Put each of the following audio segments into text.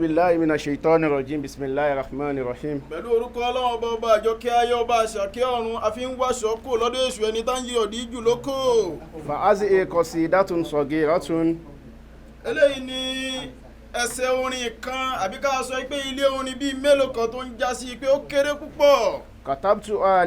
Billahi mina shaitani rajim. Bismillahi rahmani rahim. Pẹ̀lú orúkọ Ọlọ́run Ọba, Ọba àjọkẹ́ ayé, Ọba àṣàkẹ́ ọ̀run, àfi ń wáṣọ kó lọ́dọ̀ èṣù ẹni tá ń yí ọ̀dí jù lóko. Fa'azi qasidatun sagiratun. Eléyìí ni ẹsẹ̀ orin kan, àbí ká sọ pé ilé orin bíi mélòó kan tó ń já sí pé ó kéré púpọ̀. Katabtuha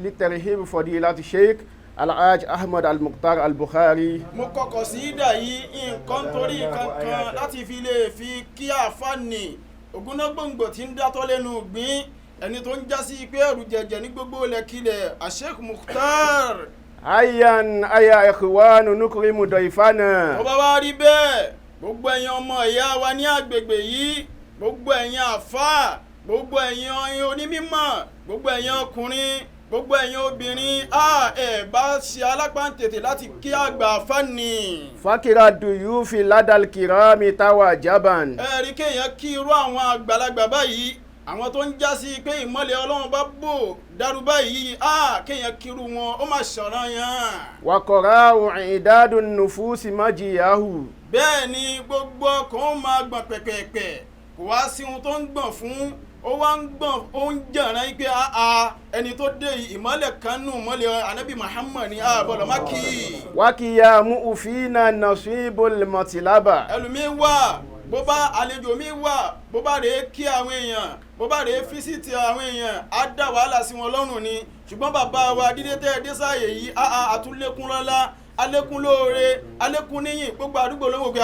litarhib fadilati Sheikh Alhaj Ahmad Al-Mukhtar Al-Bukhari. Mo kọkọ̀ sí ìdà yìí nǹkan torí nǹkan kan láti fi lè fi kí àfààní ògúnnágbòǹgbò tí ń dátọ́ lẹ́nu gbín, ẹni tó ń já sí pé ẹ̀rù jẹ̀jẹ̀ ní gbogbo ilẹ̀kilẹ̀, Sheikh Mukhtar. Hayyan aya ikhwanu nukrimu dayfana. Tó bá wá rí bẹ́ẹ̀, gbogbo ẹ̀yin ọmọ ìyá wa ní àgbègbè yìí, gbogbo ẹ̀yin àfáà, gbogbo ẹ̀yin onímọ̀, gbogbo ẹ̀yin ọkùnrin, gbogbo ẹ̀yin obìnrin, a ẹ̀ bá ṣe alápáǹtètè láti kí àgbà àfáàní. Fakira duyufi ladal kirami tawajaban. Ẹ rí kéèyàn kí irú àwọn àgbàlagbà báyìí, àwọn tó ń já sí pé ìmọ̀lẹ̀ Ọlọ́run bá bò dàrú báyìí, a kéèyàn kírú wọn, ó mà ṣọ̀ràn yàn. Wa qara'u i'dadun nufusi majiyahu. Bẹ́ẹ̀ ni gbogbo ọkàn ó máa gbọ̀n pẹ̀pẹ̀pẹ̀, kò wá sí ohun tó ń gbọ̀n fún, ó wá ń gbọ̀n, ó ń jẹ̀rán yìí pé àà ẹni tó dé yìí, ìmọ̀lẹ̀ kan nù ìmọ̀lẹ̀ Anabi Muhammad ní àbọ̀lọ̀ má kì í. Wa qiyamu fina nasibul matlaba. Ẹlòmíín wà, bó bá àlejò mi wà, bó bá rèé kí àwọn èèyàn, bó bá rèé visit àwọn èèyàn, á dá wàhálà sí wọn lọ́rùn ni. Ṣùgbọ́n bàbá wa, dídé tẹ́ ẹ dé sáàyè yìí, àà àtúnlékún lọ́lá, alékún lóore, alékún níyìn. Gbogbo àdúgbò ló wò pé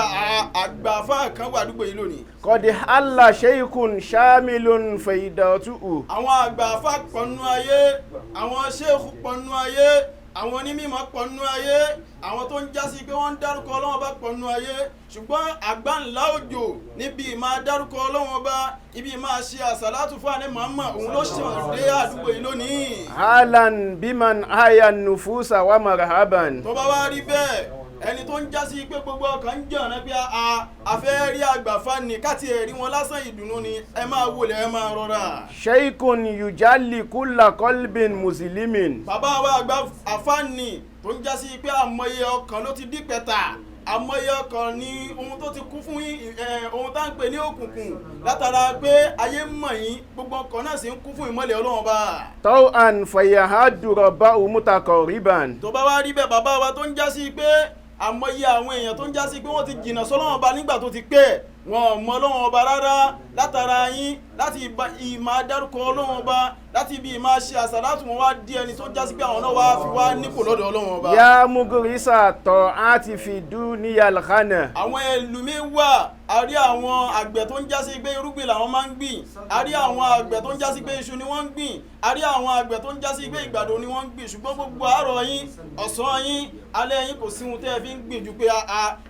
àgbàfà kan wà àdúgbò yìí lónìí. Qad halla shaykhun shamilun faidatuhu. Àwọn àgbàfà pọ̀nú ayé, àwọn ṣéèkù pọ̀nú ayé, àwọn onímọ̀ pọ̀nú ayé, àwọn tó ń jásí pé wọ́n ń dárúkọ Ọlọ́wọ́n bá pọ̀nú ayé, ṣùgbọ́n àgbà ńlá òjò níbi ìmáa dárúkọ Ọlọ́wọ́n bá, ibi ìmáa ṣe àsàlátù fún àní Muhammad, òun ló ṣàn dé àdúgbò yìí lónìí. Halan biman haya nufusa wa marhaban. Tó bá wá rí bẹ́ẹ̀, ẹni tó ń jásí pé gbogbo ọkàn ń jọ̀nà pé a fẹ́ rí àgbàfà ní káti ẹ̀rí wọn lásán, ìdùnnú ni. Ẹ máa wọlé, ẹ máa rọra. Shaykhun yujalli kulla qalbin muslimin. Bàbá wa àgbà àfáàní tó ń jásí pé àmọye ọkàn ló ti dípẹ́ta, àmọye ọkàn ní ohun tó ti kú fún ohun tá à ń pè ní òkùnkùn, látara pé ayé mọ̀ yín, gbogbo ọkàn náà sì ń kú fún ìmọ̀lẹ̀ Ọlọ́run bá. Taw'an fayahaddu rabbahu mutaqarriban. Tó bá wá rí bẹ́ẹ̀, bàbá wa tó ń jásí pé àmọye àwọn èèyàn tó ń jásí pé wọ́n ti jìnnà sọ́lọ́run ọba nígbà tó ti pẹ́, wọn ò mọ Ọlọ́run ọba rárá, látara yín, láti ìmáa dárúkọ Ọlọ́run ọba, láti ibi ìmáa ṣe àsàlátù, wọn wá di ẹni tó jásí pé àwọn náà wá fi wá nípò lọ́dọ̀ Ọlọ́run ọba. Ya mugrisa ta'ati fi duniyal khana. Àwọn ẹlòmíín wà, a rí àwọn àgbẹ̀ tó ń jásí pé irúgbìn làwọn máa ń gbìn, a rí àwọn àgbẹ̀ tó ń jásí pé iṣu ni wọ́n ń gbìn, a rí àwọn àgbẹ̀ tó ń jásí pé ìgbàdo ni wọ́n ń gbìn, ṣùgbọ́n gbogbo àárọ̀ yín, ọ̀sán yín, alẹ́ yín, kò sí ohun tẹ́ ẹ fi ń gbìn ju pé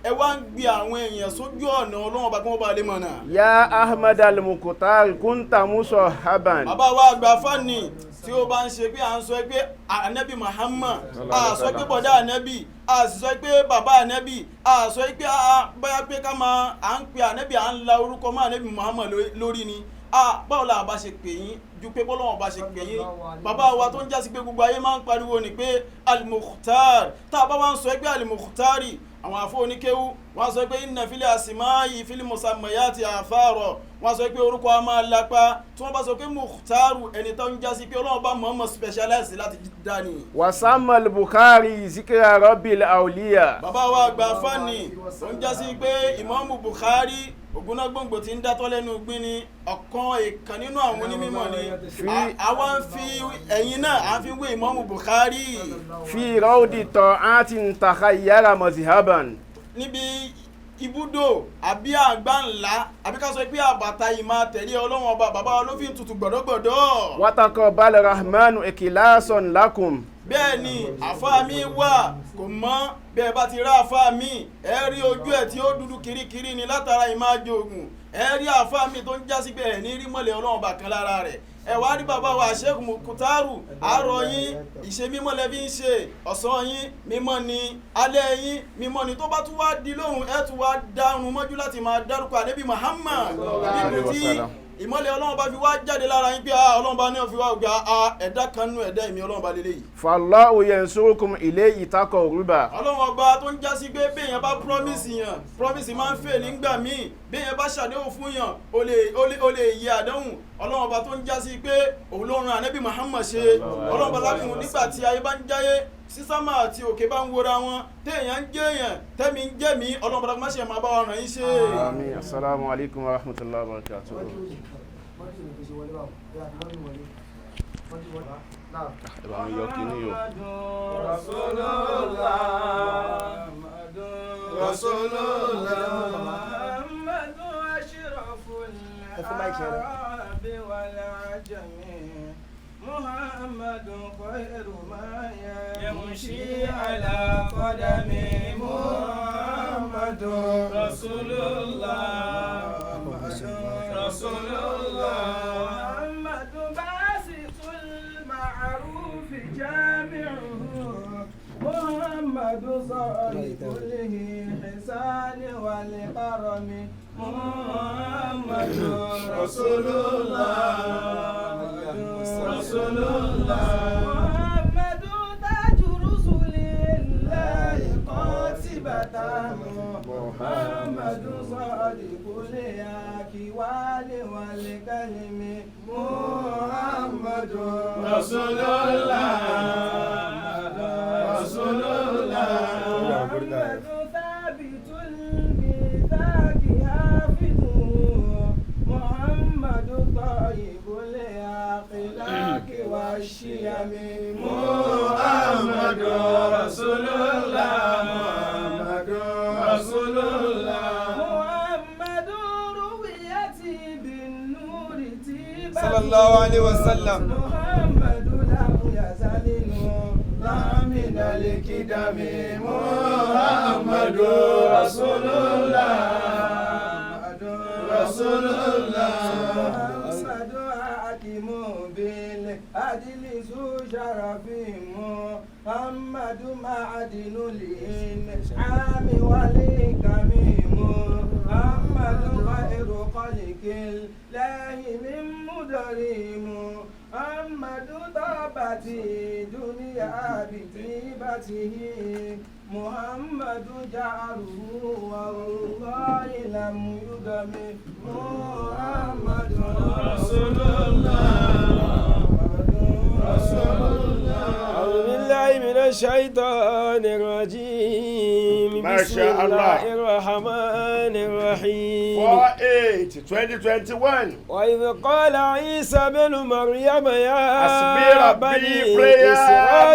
ẹ wá ń gbin àwọn èèyàn sójú ọ̀nà Ọlọ́run ọba kí wọ́n bá lè mọ̀nà. Ya Ahmad Al-Mukhtar kunta musahaban. Bàbá wa àgbà fani, tí ó bá ń ṣe pé à ń sọ pé Anabi Muhammad, a sọ pé bọ̀dá Anabi, a sì sọ pé bàbá Anabi, a sọ pé a báyà pé ká máa à ń pe Anabi, à ń la orúkọ mọ́ Anabi Muhammad lórí ni. A báwo la bá ṣe pè yín ju pé bọ́lọ́wọ́n bá ṣe pè yín, bàbá wa tó ń jásí pé gbogbo ayé máa ń pariwo ni pé Al-Mukhtar. Tá a bá wá ń sọ pé Al-Mukhtari, àwọn àfọ oníkéwú wọ́n sọ pé inna fil asma'i fil musammayati àfàrọ̀, wọ́n sọ pé orúkọ a máa lapa. Tí wọ́n bá sọ pé Mukhtaru, ẹni tó ń jásí pé Ọlọ́run bá mọ̀ọ́mọ̀ specialize láti dání. Wasama Al-Bukhari zikra rabbil awliya. Bàbá wa àgbà fani tó ń jásí pé Ìmáàmù Bukhari, ògúnnágbòǹgbò tí ń dátọ́ lẹ́nu gbín ni, ọ̀kan ìkan nínú àwọn onímọ̀ ni. Àwa ń fi ẹ̀yin náà, à ń fi wé Ìmáàmù Bukhari. Fi rawdi ta'atin takhayyara mazhaban. Níbi ibùdó àbí àgbá ńlá, àbí ká sọ pé àbàtà yìí máa tẹ̀lé Ọlọ́run ọba, bàbá wa ló fi ń tutù gbọ̀dọ̀gbọ̀dọ̀. Wataqabbal rahmanu ikilasan lakum. Bẹ́ẹ̀ ni àfáà mi wà, kò mọ́ bẹ́ẹ̀ bá ti rá àfáà mi, ẹ rí ojú ẹ̀ tí ó dúdú kirikiri ni látara ìmáa joògùn. Ẹ rí àfáà mi tó ń jásí pé ẹ̀ ní rí mọ́lẹ̀ Ọlọ́run bá kan lára rẹ̀. Ẹ wá rí bàbá wa Sheikh Mukutaru, àárọ̀ yín ìṣe mímọ́ lẹ fi ń ṣe, ọ̀sán yín mímọ́ ni, alẹ́ yín mímọ́ ni. Tó bá tún wá di lóhùn, ẹ tún wá dárun mọ́jú láti máa dárúkọ Ànábì Muhammad níbi tí Ìmọ́lẹ̀ Ọlọ́run bá fi wá jáde lára yín pé ah, Ọlọ́run bá ní ó fi wá gbé ah, ẹ̀dá kan nú ẹ̀dá èmi Ọlọ́run bá lélẹ́yìí. فالله ينصركم إليه تقربا. Ọlọ́run ọba tó ń jásí pé béèyàn bá promise yàn, promise máa ń fail nígbà míì. Béèyàn bá ṣàdéhùn fún yàn, ó lè yẹ àdéhùn. Ọlọ́run ọba tó ń jásí pé òun ló ran Ànábì Muhammad ṣe, Ọlọ́run ọba lákùn nígbà tí ayé bá ń jáyé, sísámà àti òkè bá ń wora wọn, téèyàn ń jẹ́yàn, tẹ́mi ń jẹ́mi, Ọlọ́run ọba lákùn má ṣe máa bá wa ràn yín ṣe. آمين. السلام عليكم ورحمة الله وبركاته. Ẹ bá mi yọ kíní o. رسول الله، رسول الله. محمد أشرف العرب والعجم، محمد خير ما يمشي على قدم، محمد رسول الله، رسول الله. محمد باسط المعروف جامعه، محمد صاحب الإحسان والكرم، محمد رسول الله، رسول الله. محمد تاج رسل الله قاطبة، محمد صادق الأقوال والكلم، محمد رسول الله، رسول الله. محمد ثابت الميثاق حافظه، محمد طيب الأخلاق والشيم، محمد رسول الله، محمد رسول الله. محمد رويت بالنور تيبته، صلى الله عليه وسلم. محمد لم يزل نورا من القدم، محمد رسول الله، رسول الله. محمد حاكم بالعدل ذو شرف، محمد معدن الإنعام والحكم، محمد خير خلق الله من مضر، محمد طابت دنيا بطيبته، محمد جاره والله لم يدم، محمد رسول الله، رسول الله. أعوذ بالله من الشيطان الرجيم. ما بسم شاء الله. الله الرحمن الرحيم. 4/8/2021. وإذ قال عيسى بن مريم يا حسبي ربي بني prayer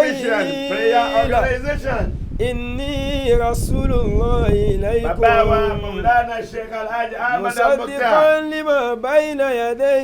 mission prayer إسرائيل organization. إني رسول الله إليكم Bàbá wa Mọ̀lánà Sheikh Alhaji Ahmed Al-Mukhtar. مصدقا لما بين يدي